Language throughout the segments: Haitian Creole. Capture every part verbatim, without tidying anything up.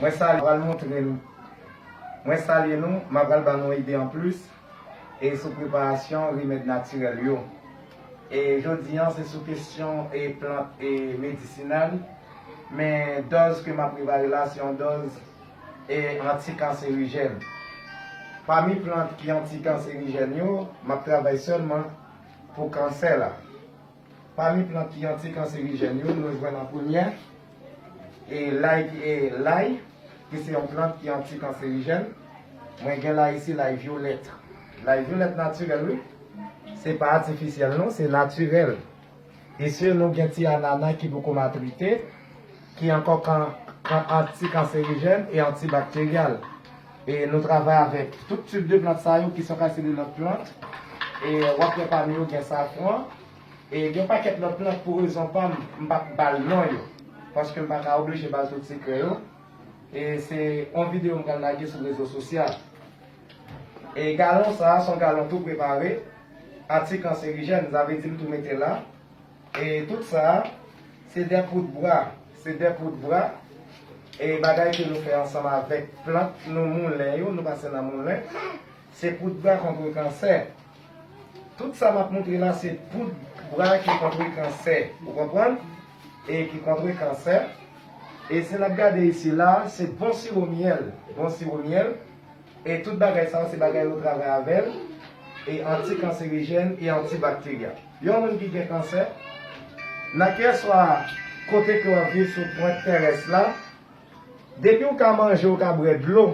Mwen salye, pral montre nou. Mwen salye nou, m ap pral ban nou ide anplis e sou preparasyon remèd natirèl yo. E jodi an, se sou kesyon e plant e medisinal, men dòz ke m ap prepare la, se yon dòz e antikanserijèn. Pami plant ki antikanserijèn yo, m ap travay sèlman pou kansè la. Pami plant ki antikanserijèn yo, nou jwenn an premyè, e lay, e lay, ki se yon plant ki antikanserijèn. Mwen gen lay isi, lay vyolèt. Lay vyolèt natirèl, wi. Se pa atifisyèl, non, se natirèl. Isi, nou gen ti anana ki poko matirite, ki ankò kan, kan antikanserijèn e antibakteryal. E nou travay avèk tout tip de plant sa yo ki se yon kalite de lòt plant. E w ap wè pami yo gen safran. E gen yon pakèt lòt plant, pou rezon pa m, m p ap ba l non yo. Paske m pa ka oblije ba l tout sekrè yo. E se yon videyo m pral lage sou rezo sosyal. E galon sa a, se yon galon tou prepare, antikanserijèn, sa vle di m tou mete la. E tout sa, se de poud bwa. Se de poud bwa. E bagay ke nou fè ansanm avèk plant nou moulen yo, nou pase nan moulen. Se poud bwa kont kansè. Tout sa m ap montre la, se poud bwa ki kont kansè. Ou konprann? E ki kont kansè. E si n ap gade isi la, se bon siwo myèl. Bon siwo myèl. E tout bagay sa yo, se bagay nou travay avè l, e antikanserijèn e antibakteryal. Yon moun ki gen kansè, nan kèlkeswa kote ke w ap viv sou pwent terès la, depi w ka manje, w ka bwè dlo,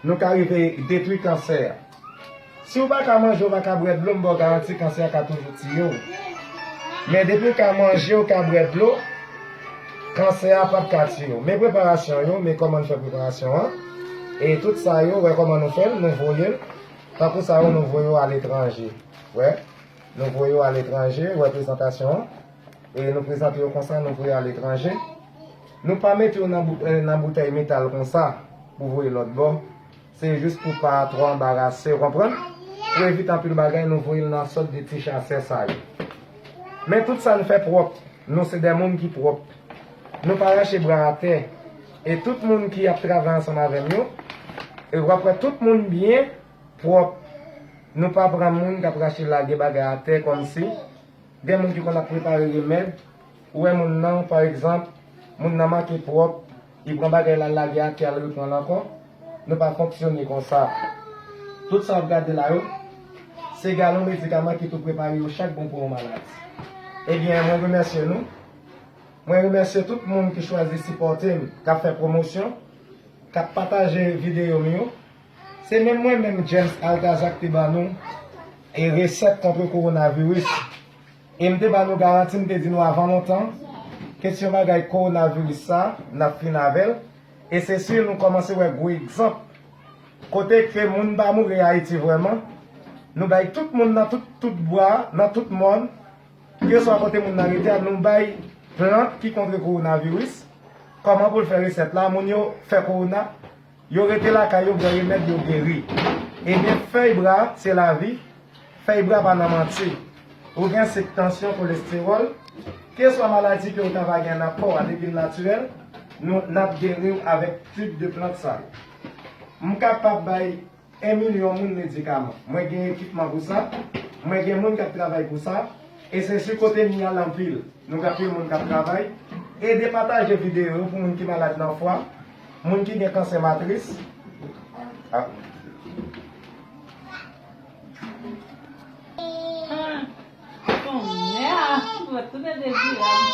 nou ka rive detwi kansè a. Si w pa ka manje, w pa ka bwè dlo, m ba w garanti kansè a ka toujou tiye w. Men depi w ka manje, w ka bwè dlo, kansè a p ap ka tiye w. Men preparasyon yo, men kòman n fè preparasyon an. E tout sa yo, wè kòman nou fè l, nou voye l. Tankou sa yo, nou voye yo aletranje. Wè, nou voye yo aletranje, wè prezantasyon an. E nou prezante yo konsa, nou voye aletranje. Nou pa mete yo nan bou-, eh, nan boutèy metal konsa pou voye lòt bò. Se jis pou pa twò anbarase, ou konprann? Pou evite anpil bagay, nou voye l nan sòt de ti chasè sa yo. Men tout sa n fè pwòp. Nou se de moun ki pwòp. Nou pa rache bra atè. E tout moun ki ap travay ansanm avè m yo, e w ap wè tout moun byen pwòp. Nou pa pran moun k ap rache lage bagay atè kòmsi. Gen moun ki konn ap prepare remèd, ou wè moun nan, pa egzanp, moun nan manke pwòp, li pran bagay la, l lage atè, l repran l ankò. Nou pa fonksyone konsa. Tout sa w ap gade la yo, se galon medikaman ki tou prepare yo chak bon pou yon maladi. Ebyen, mwen remèsye nou. Mwen remèsye tout moun ki chwazi sipòte m, k ap fè pwomosyon, k ap pataje videyo m yo. Se menm mwen menm, James Alcazar, ki te ban nou e resèt kont kowonaviris. E m te ba nou garanti, m te di nou avan lontan, kesyon bagay kowonaviris sa, n ap fin avè l. E se si nou kòmanse wè gwo egzanp. Kote ke moun pa mouri Ayiti vrèman, nou bay tout moun nan tout, tout bwa, nan tout mòn, keswa kote moun nan rete a, nou bay plant ki kont kowonaviris. Kòman pou l fè resèt la, moun yo fè kowona, yo rete lakay yo, bwè remèd, yo geri. Ebyen, fèy bra, se lavi. Fèy bra pa nan manti. Ou gen sik, tansyon, kolestewòl, keswa maladi ke ou ta va gen nan kò a, depi l natirèl, nou, n ap geri w avèk tip de plant sa yo. M kapab bay en milyon moun medikaman. Mwen gen ekipman pou sa. Mwen gen moun k ap travay pou sa. E se sou kote m ye a l anpil. Nou gen anpil moun k ap travay. Ede pataje videyo yo pou moun ki malad nan fwa, moun ki gen kansè matris. Ah. Ah, tonnè, mwen tounen dezirab.